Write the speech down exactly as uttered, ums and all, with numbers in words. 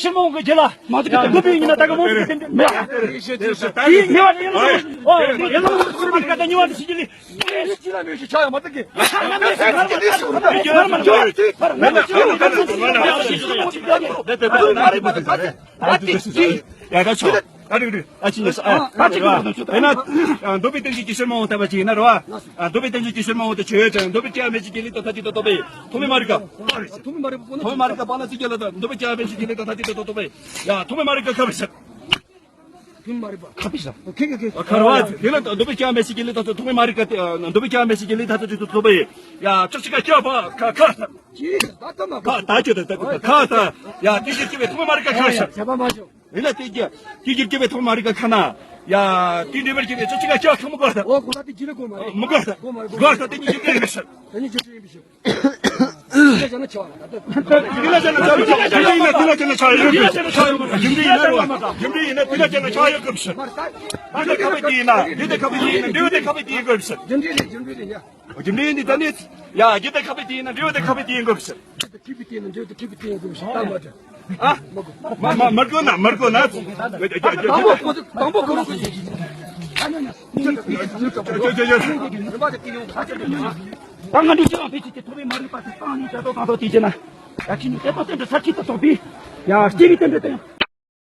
ཕྱིར་མ་འོང་གི་རྒྱུ་ལ་མ་ཐུག་གི་འགོ་པའི་ཉིན་ན་ད་ག་མོ་གི་དེ་འདྲ་མེད། དེའི་ཉེ་བ་དེ་ཡིན་ལ་ཨོ་ཡིན་ལ་ཨོ་ཡིན་ལ་ཨོ་ཡིན་ལ་ཨོ་ཡིན་ལ་ཨོ་ཡིན་ལ་ཅི་ལ་མེད་ཤི་ཆ་ཡང་མ་ཐུག་གི། ཡ་ད་ཆོག་ད་རེད་རེད། ཨ་ཅི་ཉེ་ས་ཨ་ད་ཆོག་ད་རེད་རེད། ཨ་ཅི་ཉེ་ས་ཨ་ད་ཆོག་ཨ་འདོད་པའི་རྟེན་གཞི་ཅི་ཕྱིར་མ་འོང་ལྟ་བ་ཅི་ཡིན་ན་རོ། ཨ་འདོད་པའི་རྟེན་གཞི་ཅི་ཕྱིར་མ་འོང་དུ་ཆོས་ཅན་འདོད་པའི་སྐྱེ་བ་མེད་ཅིང་སྐྱེ་ལས་དང་ཐ་ཅི་ཏོ་ཏོ་པའི་ཐོག་མའི་མ་རིག་ག་ཐོག་མའི་མ་རིག་ག་པ་ལ་ཅི་སྐྱེ་ལ་དང་འདོད་པའི་སྐྱེ་བ་མེད་ཅིང་སྐྱེ་ལས་དང་ཐ་ཅི་ཏོ་ཏོ་པའི་ཡ་ཐོག་མའི་མ་རིག་ག་ཁ་བའི་ཕྱིར། ཐུན་མ་རིག་པ། ཁ་པིས་ལ། ཁེ་ཁེ་ཁེ། ཁར་བ་དེ་ལ་འདོད་པའི་སྐྱེ་བ་མེད་ཅིང་སྐྱེ་ལས་དང་ཐོག་མའི་མ་རིག་ག་འདོད་པའི་སྐྱེ་བ་མེད་ཅིང་སྐྱེ་ལས་དང་ཐ་ཅི་ཏོ་ཏོ་པའི་ཡ་ཅག་ཅི་ག་སྐྱོ་བ་ཁ་ཁ་ཁ་ད་ཅི་ད་ད་ཁ་ད་ཅི་ད་ད་ཁ་ད་ཡ་དེ་ཅི་སྐྱེ་བའི་ཐོག་མའི་མ་རིག་ག་ཁ་ཤ། ཡིན་ན་དེ་རྒྱུ་དེ་རྒྱུ་སྐྱེ་བའི་ཐོག་མ་རིག་ག་ཁ་ན། ཡ་དེ་འདྲེ་བར་སྐྱེ་བའི་ཚོ་ཅི་ག་ཅག་ཁ་མི་དགོས་ད། ཨོ་གོ་ལ་དེ་རྒྱུ་ལ་གོ་མ་རེད། མི་དགོས་ད། གོ་མ་རེད་གོ་མ་དགོས་ད་དེ་ཉིད་རྒྱུ་འབྲས་ཡིན་ཟེར། དེ་ཉིད་རྒྱུ་འབྲས་ཡིན་པའི་ཕྱིར། དེ་ལ་ཅི་ན་ཆ་བ་ལ་ད་ལྟ། དེ་ལ་ཅི་ན་ཆ་བ་རྒྱུ་འབྲས་ཡིན་ན་དེ་ལ་ཅི་ན་ཆ་ཡོད་གི། རྒྱུ་འབྲས་ཡིན་ན་རྒྱུ་འབྲས་ཡིན་ན་དེ་ལ་ཅི་ན་ཆ་ཡོད་གི་ཕྱིར། ད་ལྟ་ཁ་བའི་དེ་ཡིན་ན་རྒྱུ་དེ་ཁ་བའི་དེ་ཡིན་ན་འབྲས་བུ་དེ་ཁ་བའི་དེ་ཡིན་དགོས་ཕྱིར། རྒྱུ་འབྲས་རེད་རྒྱུ་འབྲས་རེད་ཡ། རྒྱུ་འབྲས་འདི་ད་ནི། ཡ་རྒྱུ་དེ་ཁ་བའི་དེ་ཡིན་ན་འབྲས་བུ་དེ་ཁ་བའི་དེ་ཡིན་དགོས་ཕྱིར། ཁྲིད་པའི་དེ་ནི་འབྲས་བུ་དེ་ཁྲིད་པའི་དེ་ཡིན་དགོས་ཕྱིར་ད་མ་དྲན། ཨ། མ་མ་མ་དགོས་ན་མ་དགོས་ན། དང་པོ་ཁོ་ཚོ་དང་པོ་ཁོ་རང་ཁོ་ཚོ་ཡིན། ད་ང་འདི་ཅི་ཡང་ཕལ་ཆེར་དེ་ཐོག་མའི་མ་རིག་པ་དེ་སྤང་ནས་དྲ་ཐོག་དང་ཐོག་དེ་བྱས་ན། ཡ་ཁྱི་ནི་དེ་དང་དེ་འདྲ་ས་ཁྱི་ད་ཐོག་པའི། ཡ་སྐྱེ་བའི་དེ་འདྲ་དེ་ཡང་